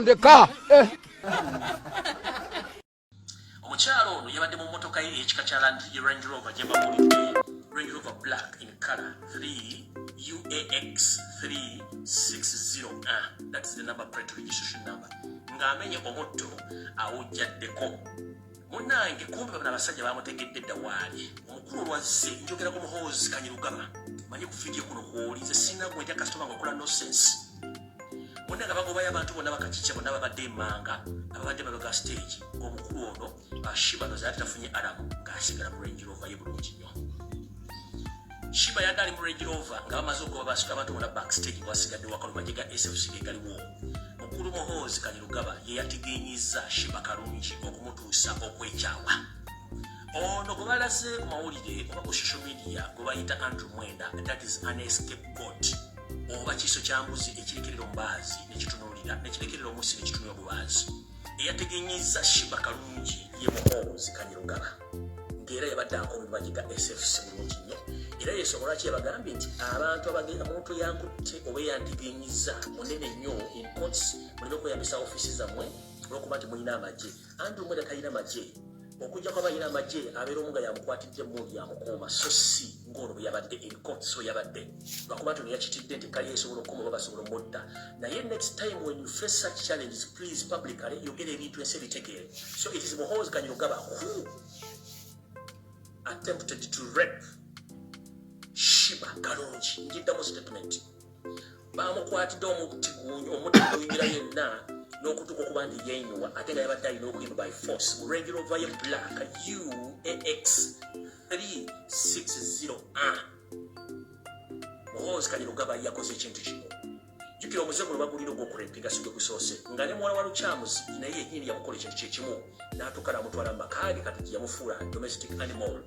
Ndeka eh. Omukyalo ono yabadde mu mmotoka ye ey'ekika kya Range Rover gye babuulidde, Range Rover black in color, 3 UAX 360. Ah, that is the number plate, registration number, ng'amenye omutto awujjaddeko. Munnange, kumbe bano abasajja bamutegedde dda waali omukulu olwazze. Njogera ku Muhoozi Kanyirugaba. Manyi ku vidiyo kuno kwoli, nze sirina gwentya kasitoma nga okola nonsense. Bonna nga bagobayo abantu bonna, bakakikya bonna babadde emanga, ababadde mabega stage, ng'omukulu ono Sheebah noza tafunye alarm, ng'asigala mu Range Rover ye bulungi nnyo. Sheebah yadde ali mu Range Rover nga bamaze okugoba basika abantu bonna backstage, nga basigadde wakalo magye ga SFC ge galiwo. Mukulu Muhoozi Kanyirugaba ye yategenyiza Sheebah Kalungi okumutuusa okwekyawa. Ono gwe balaze ku mawulire oba ku social media gwe bayita Andrew Mwenda, that is an scapegoat, oba kiso kya mbuzi ekirekerera omubaazi nekitunuulira, nekirekerera omusi nekitunula obubaazi. Eyategenyiza Sheebah Kalungi ye Muhoozi Kanyirugaba, ng'era yabadde akola magye ga SFC bulungi nnyo. Era yensonga lwaki yabagambye nti abantu omuntu eyankutte oba eyantegenyiza munene nnyo, in quotes, mulina okweyambisa ofiisi zammwe olwokuba nti mulina amagye. Andrew Mwenda talina magye. Okujja kwaba alina amagye, abeera omu nga yamukwatidde emundu yamukuuma, so si ng'ono bwe yabadde, in quotes, we yabadde, lwakuba nti ono yakitidde nti kali esobola okukuma oba basobola omutta. Naye next time when you face such challenges, please publicly yogera ebintu ensi ebitegeere. So it is Muhoozi Kanyirugaba who attempted to rape Sheebah Kalungi. Njiddamu statement, bamukwatidde omuti guyingira yenna n'okutuuka okuba nti yenyiwa, ate nga yabadde alina okuyimba by force mu Range Rover ye black UAX 360 A. Muhoozi Kanyirugaba yakoze ekintu kino. Jjukira omuze guno bagulira ogw'okurepinga si gwe gusoose, nga ne muwala wa Lukyamuzi naye yennyini yamukola ekintu kyekimu, n'atuuka n'amutwala mu maka ge. Kati gye yamufuula domestic animal,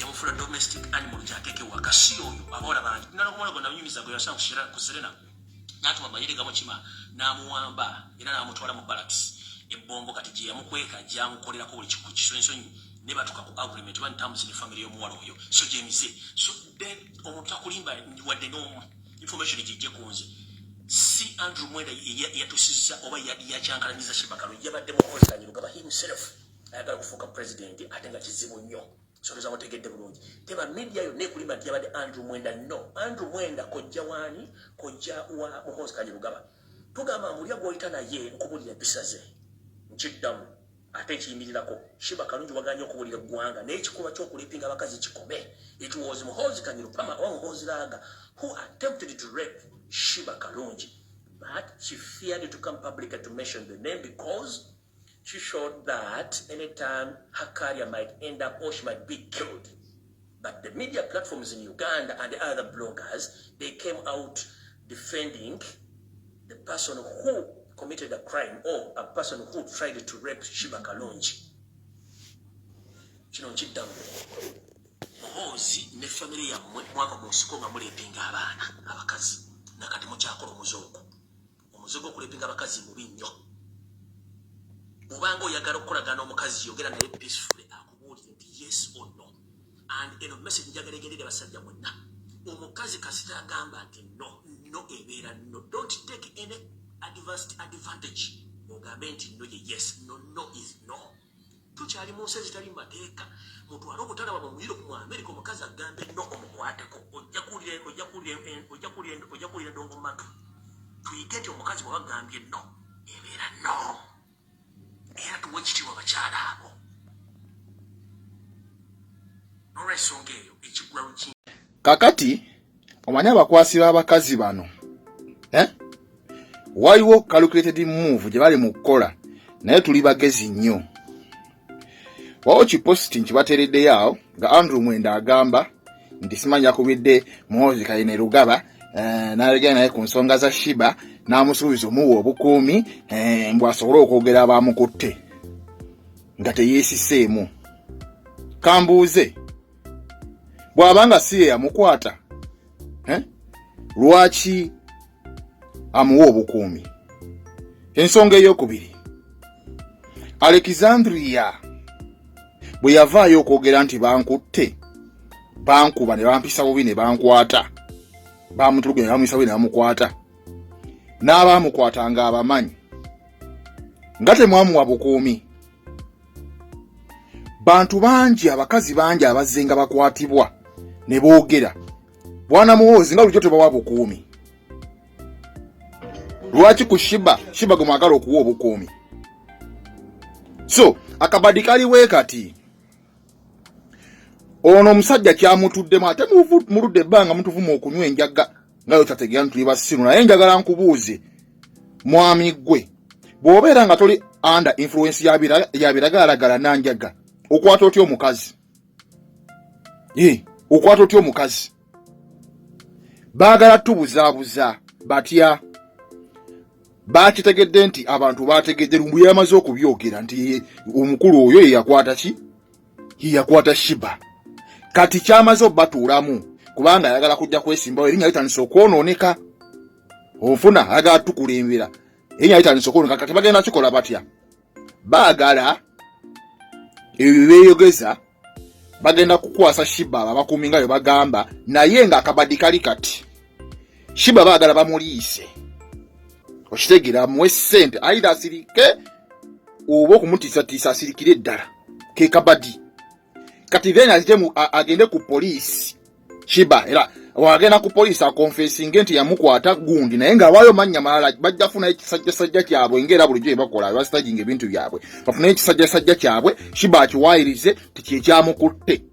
yamufuula domestic animal gyateeka ewaka. Si oyo, abawala bangi nalokumala gwe nanyumiza gwe yasanga ku Serena, n'atuma mayere gamukima n'amuwamba era n'amutwala mu barracks ebbombo. Kati gye yamukweka, gyamukolerako buli kisonyisonyi, ne batuuka ku agreement oba ntamuzi ne family y'omuwala oyo. So gyemize, so then omuntu takulimba wadde n'omu. Information gijje ku nze, si Andrew Mwenda yatuusizza oba yakyankalanyiza Sheebah Kalungi, yabadde Muhoozi Kanyirugaba himself. Ayagala kufuuka president ate nga kizibu nnyo. Soloza mutegedde bulungi. Teba media yonna ekulimba nti yabadde Andrew Mwenda. No, Andrew Mwenda kojja waani? Kojja wa Muhoozi Kanyirugaba. Tugamba mulya gw'oyita naye nkubulira empisa ze. Nkiddamu ate nkiyimirirako, Sheebah Kalungi waganye okuwulira eggwanga, naye ekikolwa ky'okulipinga abakazi kikome. It was Muhoozi Kanyirupama oba Muhoozi Laga who attempted to rape Sheebah Kalungi, but she feared to come public to mention the name because she showed that anytime her career might end up or she might be killed. But the media platforms in Uganda and the other bloggers, they came out defending the person who committed a crime or a person who tried to rape Sheebah Kalungi. Kino nkiddamu, Muhoozi ne famire yammwe mwava mu nsiko nga mulepinga abaana abakazi, nakati mukyakola omuze ogwo. Omuze gw'okulepinga abakazi mubi nnyo. Bw'obanga oyagala okukolagana n'omukazi, yogera naye peacefully, akubuulire nti yes or no. And eno message njagala egendere abasajja mwenna. Omukazi kasita agamba nti no, no ebeera no. Don't take any advanced advantage ogambe nti no ye yes. No, no is no. Tukyali mu nsi ezitali mu mateeka. Mutwale obutala bwamwe mu Europe, mu America, omukazi agambe no, omukwateko, ojja kuwulira endongo mu matu. Tuyige nti omukazi bw'aba agambye no, ebeera no. Era tuwe ekitiibwa abakyala abo. N'olwensonga eyo ekigula luki. Kakati omanyi abakwasi b'abakazi bano, eh? Waliwo calculated move gye bali mu kukola, naye tuli bagezi nnyo. Wawo kipost nkibateereddeyo awo nga Andrew Mwenda agamba nti simanyi yakubidde Muhoozi Kainerugaba, n'ayogera naye ku nsonga za Sheebah, n'amusuubiza omuwa obukuumi, mbw asobole okwogera abamukutte nga teyeesiseemu. Kambuuze, bw'abanga si ye yamukwata, eh? Lwaki amuwa obukuumi? Ensonga eyokubiri, Alexandria bwe yavaayo okwogera nti bankutte, bankuba ne bampisa bubi ne bankwata, bamutulugunya ne bamuyisa bubi ne bamukwata, N'abaamukwatanga abamanyi nga temwamuwa bukuumi. Bantu bangi, abakazi bangi abazze nga bakwatibwa ne boogera, bwana Muhoozi, nga bulijjo tebawa bukuumi. Lwaki ku Sheebah? Sheebah gwe mwagala okuwa obukuumi. So akabadi kaliwe kati ono omusajja kyamutuddemu, ate muludde ebbanga mutuvuma okunywa enjaga nga yo tategeera ntuli basiru. Naye njagala nkubuuze, mwami gwe, bw'obeera nga toli under influence ya biragalalagala nanjaga, okwata otya omukazi? Okwata otya omukazi? Baagala tubuzaabuza batya? Bakitegedde nti abantu bategedde Lumbu yamaze okubyogera nti omukulu oyo yeyakwata ki, yeyakwata Sheebah. Kati kyamaze obatuulamu kubanga ayagala kujja kwesimbawo, erinnya litandise okwonooneka. Onfuna? Ayagala tukulembera, erinnya litandise okwonooneka. Kati bagenda kikola batya? Baagala ebyo beeyogeza, bagenda kukwasa Sheebah abo abakuumi nga bwe bagamba, naye ng'akabadi kali kati Sheebah baagala bamuliise. Okitegeera? Amuwe ssente ayira asirike oba okumutiisatiisa asirikire eddala, ke kabadi kati. Then azije agende ku poliisi Sheebah, era wagenda ku poliisi aconfessinge nti yamukwata gundi, naye ng'awaayo mannya malala. Bajja funayo ekisajjasajja kyabwe ngaera bulijjo byebakola, bastaginga ebintu byabwe, bafunayo ekisajjasajja kyabwe, Sheebah akiwaayirize ti kyekyamukutte.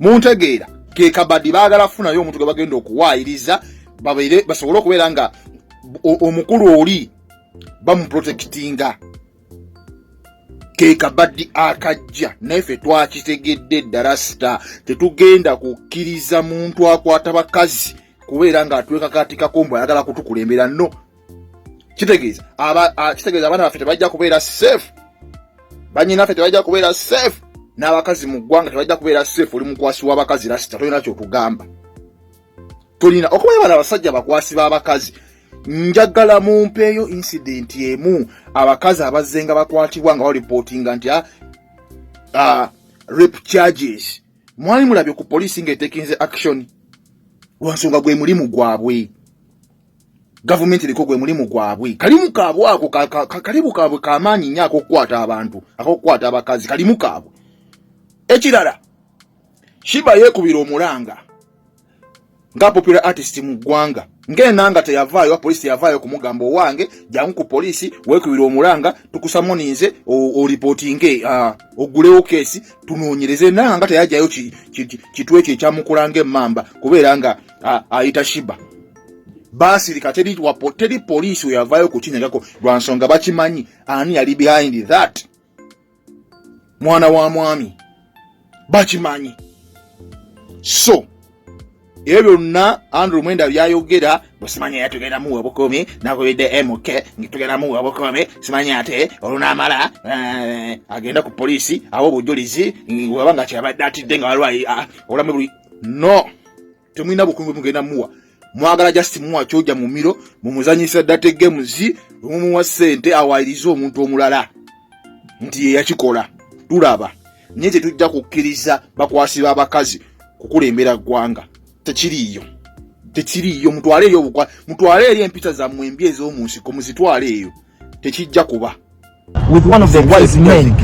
Muntegeera? Ke kabadi. Baagala funayo omuntu gwe bagenda okuwaayiriza, babeere basobole okubeera nga omukulu oli bamuprotectinga. Ke kabaddi akajja, naye ffe twakitegedde ddala sita tetugenda kukkiriza muntu akwata bakazi kubeera ng'atwekakatikako mbu ayagala kutukulembera. No, kitegeeza kitegeeza abaana baffe tebajja kubeera safe, banyinaffe tebajja kubeera safe, n'abakazi mu ggwanga tebajja kubeera safe. Oli mukwasi w'abakazi, rasita tolina kyotugamba, tolina okuba bano abasajja bakwasi b'abakazi. Njagala mumpeeyo incident emu abakazi abazze nga bakwatibwa nga bareportinga nti rape charges. Mwali mulabye ku poliisi ng'etakinze action? Lwansonga gwe mulimu gwabwe, gavumenti eriko gwe mulimu gwabwe, kalimu kaabwe ako, kalimu kaabwe kamaanyi nnyo ak'okukwata abantu, ak'okukwata abakazi, kalimu kaabwe. Ekirala, Sheebah yeekubira omulanga nga popular artist mu ggwanga, ng'enanga teyavaayo, poliisi teyavaayo kumugamba, "Owange, jangu ku poliisi weekubira omulanga, tukusummoninze oreportinge, oggulewo case tunoonyereze." Enanga nga teyajjayo kitu ekyo ekyamukulanga emmamba kubeera nga ayita Sheebah. Baasirika, teri poliisi weyavaayo kukinyagako lwa nsonga bakimanyi ani yali behind that. Mwana wa mwami, bakimanyi. So ebyo byonna Andrew Mwenda byayogera, bwesimanya era tugenda muwa obukuumi, nakubidde MK tugenda muwa obukuumi, simanyi ate olunaamala agenda ku poliisi awa obujulizi waba nga kyabadde atidde nga waliwo obulamu buli. No, temulina bukuumi bwe mugenda muwa. Mwagala just muwa kyoja mumiro, mumuzanyisa dirty games, mumuwa ssente awayirize omuntu omulala nti ye yakikola. Tulaba, naye tetujja kukkiriza bakwasi b'abakazi kukulembera ggwanga. Tekiriiyo, tekiriiyo. Mutwale eri obukwa, mutwale eri empisa zammwe embi ez'omu nsiko, muzitwale eyo. Tekijja kuba. With one of the wise men,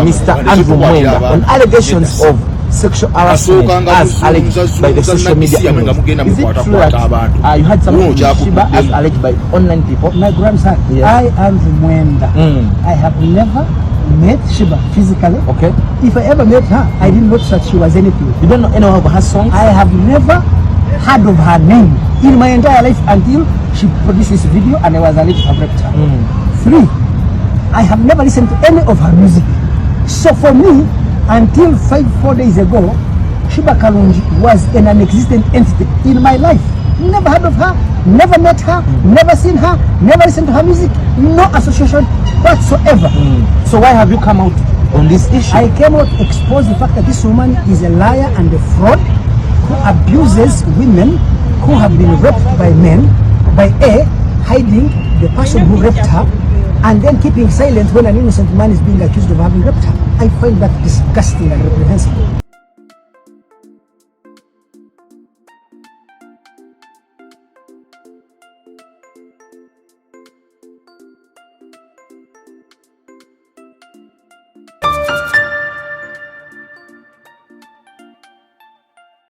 Mr. Andrew Mwenda, on allegations of sexual harassment as alleged by the social media inmates. Is it true that you had something with Sheebah as alleged by online people? My grandson, Yeah. I, Andrew Mwenda, I have never met Sheebah physically. If I ever met her, I didn't notice that she was anything. You don't know any of her songs? I have never heard of her name in my entire life until she produced this video and I was alleged to have raped her. Three, I have never listened to any of her music. So for me, until 5, 4 days ago, Sheebah Karungi was an non-existent entity in my life. Never heard of her, never met her, never seen her, never listened to her music, no association whatsoever. So why have you come out on this issue? I came out to expose the fact that this woman is a liar and a fraud who abuses women who have been raped by men by A, hiding the person who raped her and then keeping silent when an innocent man is being accused of having raped her. I find that disgusting and reprehensible.